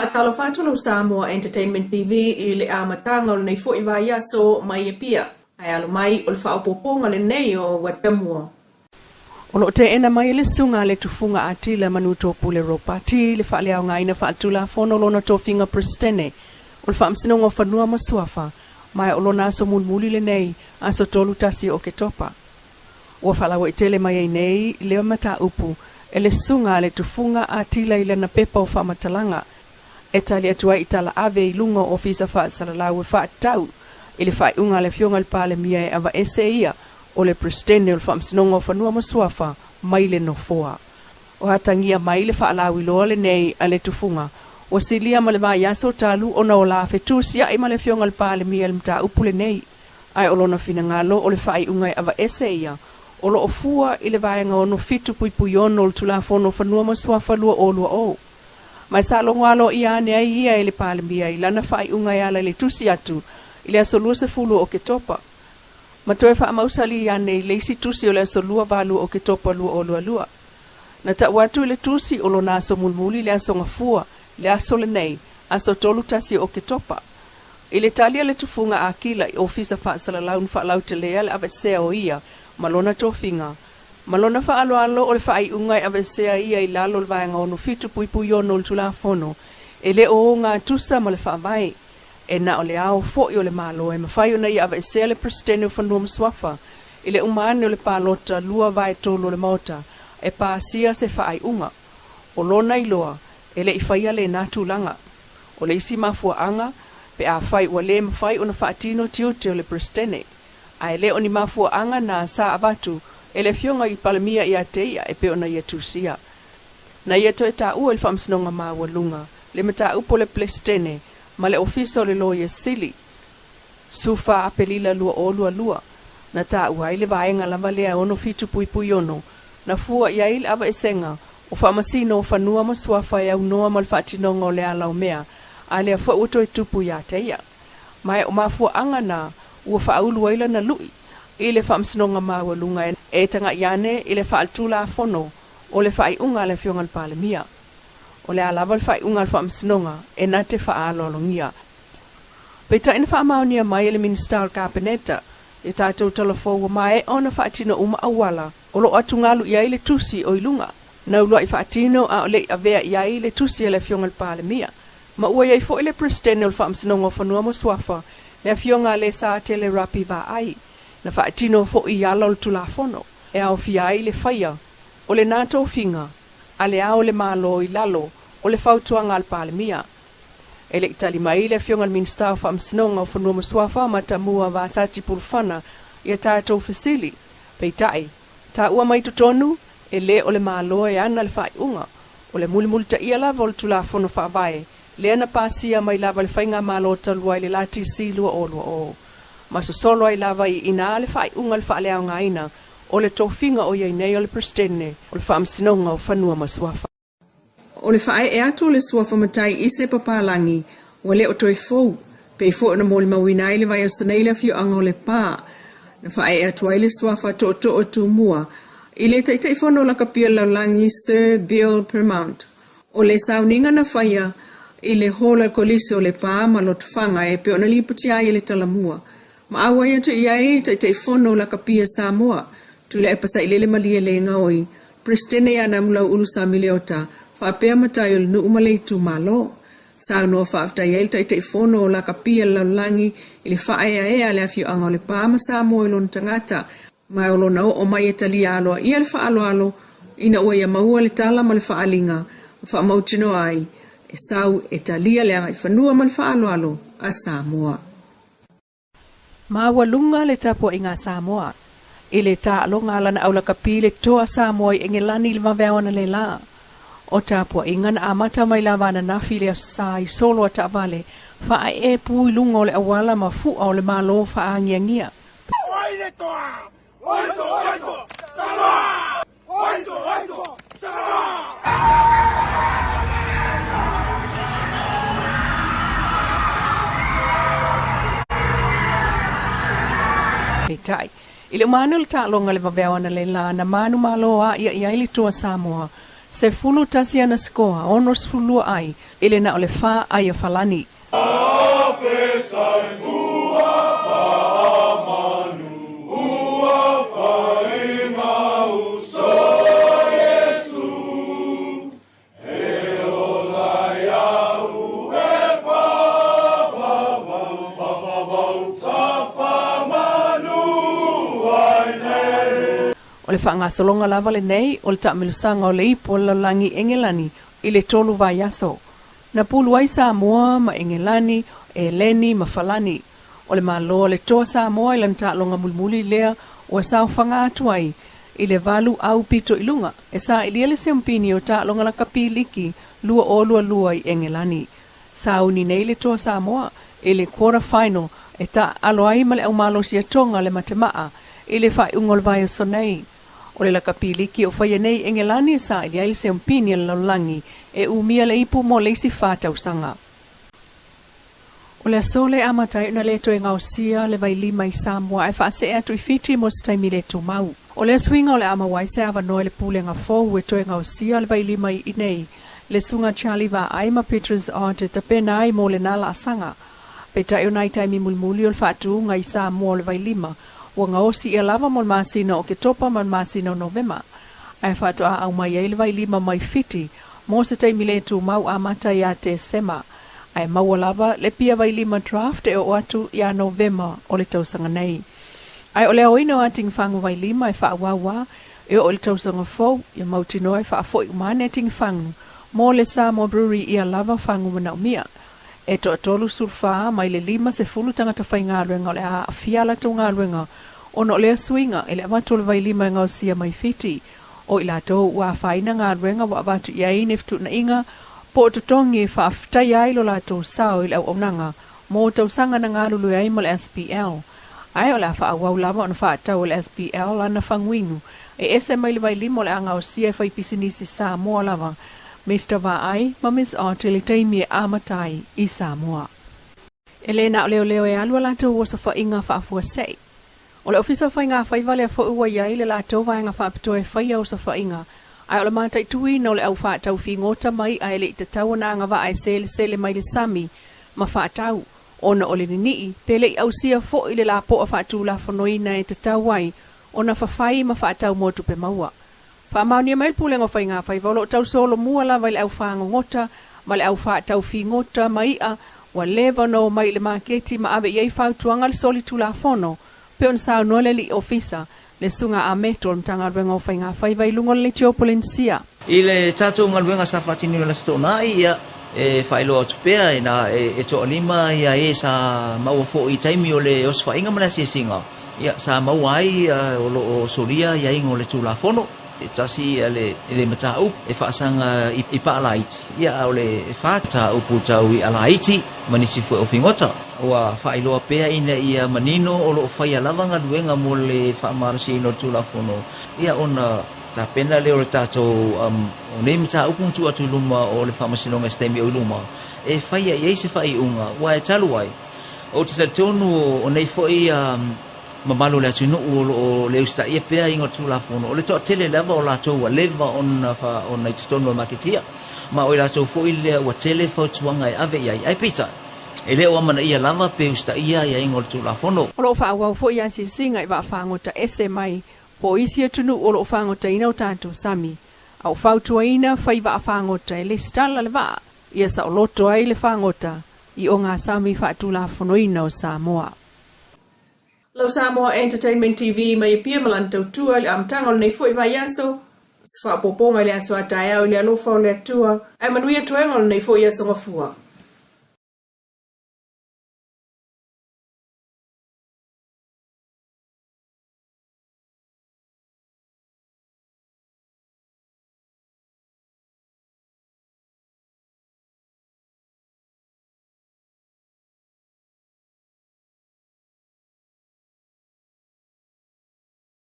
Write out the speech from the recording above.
Faatalofa atu lau Samoa Entertainment TV i le amataga o lenei foi vaiaso mai Apia. Ae alo mai o le faaopoopoga lenei o Watamua. O lo o teena mai e le Susuga a le Tufuga Atila Manutopule Ropati le faaleaogaina faaletulafono o lona tofiga Peresetene o le Faamasinoga o Fanua ma Suafa, ma o lona aso mulimuli lenei, aso 31 o Oketopa. Ua faalauaitele mai ai nei lea mataupu e le Susuga a le Tufuga Atila i lana pepa o faamatalaga e tali atu ai i tala ave i luga o Ofisa Faasalalau e faatatau i le faaiuga a le Afioga i le Palemia e aveese ia o le Peresetene o le Faamasinoga o Fanua ma Suafa mai le nofoa. O atagia mai le faalauiloa lenei a le Tufuga ua silia ma le vaiaso talu ona o la fetusiai ma le Afioga i le Palemia i le mataupu lenei, ae o lona finagalo o le faaiuga e aveese ia o lo o fua i le Vaega 67.6 o le Tulafono o Fanua ma Suafa 2020. Ma e sa logo aloaia ane ai ia e le Palemia i lana faaiuga e ala i le tusi atu i le aso 20 o Oketopa, ma toe faamausali ane i le isi tusi o le aso 28 o Oketopa 2022. Na tau atu i le tusi o lona aso mulimuli le aso Gafua, le aso lenei, aso 31 o Oketopa. I le tali a le Tufuga Akila i Ofisa Faasalalau na faalautelea le aveesea o ia ma lona tofiga, ma lona faaaloalo o le faaiuga e aveesea ia i lalo o le Vaega 67.6 o le Tulafono e le o ogatusa ma le Faavae. E na o le ao foi o le Malo e mafai ona ia aveesea le Peresetene o Fanua ma Suafa i le uma ane o le palota 2/3 o le Maota e pasia se faaiuga. O lona iloa, e le i faia lena tulaga. O le isi mafuaaga, pe afai ua le mafai ona faatino tiute o le Peresetene, ae le o ni mafuaaga na sa avatu e le Afioga i Palemia ia te ia e pei ona ia tusia. Na ia toe taua i le Faamasinoga Maualuga le mataupu o le Peresetene ma le Ofisa o le Loia Sili, 14 Aperila 2022, na taua ai le vaega lava lea 67.6 na fua i ai le aveesega o Faamasino o Fanua ma Suafa e aunoa ma le faatinoga o le ala o mea, a lea foi ua toe tupu ia te ia. Ma e o mafuaaga na ua faaulu ai lana lui i le Faamasinoga Maualuga e taga'i ane i le faaletulafono o le faaiuga a le Afioga i le Palemia. O le a lava le faaiuga a le Faamasinoga e na te faaaloalogia. Peitai na faamaonia mai e le Minisita o le Kapeneta i tatou talafou ua maea ona faatino uma auala o lo o atugalu i ai le tusi o i luga. Na uluai faatino a o le i avea i ai le tusi a le Afioga i le Palemia. Ma ua i ai foi le Peresetene o le Faamasinoga o Fanua ma Suafa, le Afioga a Lesatele Rapi Vaai, na faatino foi i ala o le Tulafono e aofia ai le faia o lena tofiga a Le Ao o le Malo i lalo o le fautuaga a le Palemia. E le i tali mai le Afioga i le Minisita o Faamasinoga o Fanua ma Suafa Matamua Vasati Pulufana i a tatou fesili. Peitai, taua mai totonu, e le o le Malo e ana le faaiuga. O le mulimulitaia lava o le Tulafono Faavae lea na pasia mai lava le Faigamalo talu ai le LTC 2020. Ma sosolo ai lava i ina le faaiuga le faaleaogaina o le tofiga o i ai nei o le Peresetene o le Faamasinoga o Fanua ma Suafa. O le faaee atu o le suafa matai i se papalagi ua le o toe fou, pei foi ona molimauina ai le vaiaso nei le afioaga o Lepa. Na faaee atu ai le suafa tootoo o Tumua i le Taitaifono o Lakapi o le Lalolagi Sir Bill Purmount. O le sauniga na faia i le hall a le Kolisi o Lepa ma Lotofaga e pei ona lipotia ai e le Talamua. Ma auai atu i ai Taitaifono o Lakapi a Samoa, Tuilaepa Sailele Malielegaoi, Peresetene ia Namulau'ulu Samili Ota, faapea matai o le nuu ma le itumalo. Saunoa faafetai ai le Taitaifono o Lakapi a le Lalolagi i le faaeaea a le afioaga o Lepa ma Samoa i lona tagata, ma o lona oo mai e talia aloaia le faaaloalo ina ua ia maua le tala ma le faaaliga ma faamautinoa ai e sau e talia le agaifanua ma le faaaloalo a Samoa. Maualuga le tapuaiga a Samoa i le taaloga a lana aulakapi le toa Samoa i Engelani i le vaveao analeila. O tapuaiga na amata mai lava ananafi i le Aso Sa i solo a taavale faaee pu i luga o le auala ma fu'a o le Malo faagiagia. Oi le toa! Oi toa! Oi toa! Samoa! Oi toa! Oi toa! Samoa! Peitai, i le uma ane o le taaloga i le vaveao analeila, na manumalo aia i ai le toa Samoa 11 ana sikoa, 62 ai, i le na o le 4 ai a Falani. O le faagasologa lava lenei o le taamilosaga o le Ipu o le Lalolagi i Engelani i le 3 vaiaso. Na pulu ai Samoa ma Engelani, Eleni ma Falani. O le Malo o le Toa Samoa i lana taaloga mulimuli lea ua saofaga atu ai i le 8 au pito i luga e sailia le siampini o taaloga lakapi liki 2022 i Engelani. Sauni nei le Toa Samoa i le quarter final e taaalo ai ma le aumalosi a Tonga le Matemaa i le faaiuga o le vaiaso nei. O le lakapi liki o faia nei i Engelani e saili ai le siampini a le lalolagi e umia le ipu mo le isi 4 tausaga. O le aso lea e amata ai ona le toe gaosia le vailima i Samoa ae faasee atu i Fiti mo se taimi le tumau. O lea suiga o le a maua ai se avanoa i le Pulega fou e toe gaosia le vailima i inei, le Susuga Charlie Vaai ma Petrus Ott e tapena ai mo lena laasaga. Peitai o nai taimi mulimuli o le faatuga i Samoa o le vailima ua gaosi ʻia lava mo le masina o Oketopa ma le masina o Novema, ae faatoa aumai ai le vailima mai Fiti mo se taimi le tumau amata ia Tesema, ae maua lava le pia vailima draft e oo atu iā Novema o le tausaga nei. Ae o le aoina o atigifagu vailima e faaauau e oo i le tausaga fou, ia mautinoa e faafoi uma ane atigifagu mo le Samoa Brewery ia lava fagu manaomia. E toa-34 mai le 50 tagata faigaluega o le a aafia a latou galuega ona o lea suiga i le avatu o le vailima e gaosia mai Fiti. O i latou ua afaina galuega ua avatu i ai ni fetuunaiga po o totogi e faafetaia ai lo latou sao i le auaunaga mo tausaga na galulue ai ma le SPL. Ae o le a faaauau lava ona faatau e le SPL lana faguinu e ese mai le vailima o le a gaosia e faipisinisi Samoa lava, Mister Vaai ma Miss Ott i le taimi e amata ai i Samoa. E le na o leoleo e alu a latou osofaiga faafuasei. O le Ofisa o Faiga Faiva lea foi ua i ai le latou vaega faapitoa e faia osofaiga, ae o le mataituina o le au faatau figota mai i'a e le i tatau ona agavaa e selesele mai le sami ma faatau, ona o le ninii pe le i ausia foi le lapoa faatulafonoina e tatau ai ona fafai ma faatau mo tupe maua. Faamaonia mai le Pulega o Faiga Faiva o lo o tau solomua lava i le au fagogota ma le au faatau figota ma i'a ua leva ona omai i le maketi ma ave i ai fautuaga le solitulafono pei ona saunoa le alii ofisa le Susuga Ameto o le Matagaluega o Faiga Faiva i luga o le leitio Polenisia. I le tatou galuega sa faatinoina i le Aso Toonai, ia, e faailoa atu pea ina e toalima ia e sa maua foi i taimi o le osofaiga ma le asiasiga, ia, sa maua ai o lo o solia aiaiga o le Tulafono. E tasi le mataupu e faasaga i paalaiti, ia, a o le fa mataupu tau i alaiti ma nisi foi o figota. Ua faailoa pea ina ia manino o lo o faia lava galuega mo le faamalosiina o le Tulafono, ia, ona tapena lea o le tatou o nei mataupu na tuu atu i luma o le Faamasinoga i se taimi o i luma e faia i ai se faaiuga, aua e talu ai, ou te talitonu o nei foi mamalu o le atunuu o lo o le usitaia pea aiaiga o le Tulafono, o le toatele lava o latou ua leva ona i totonu o le maketia, ma o i latou foi lea ua tele fautuaga e ave i ai. Ae peitai, e le o amanaia lava pe usitaia aiaiga o le Tulafono. O lo o faaauau foi asiasiga i vaafagota ese mai po o isi atunuu o lo o fagotaina o tatou sami, a o fautuaina fai vaafagota e lesitala le vaa ia saoloto ai le fagota i ogasami faatulafonoina o Samoa. Lau Samoa Entertainment TV mai Apia ma lana tautua i le amataga o lenei foi vaiaso, se faaopoopoga i le aso a taeao i le alofa o le Atua, ae manuia toega o lenei foi aso Gafua.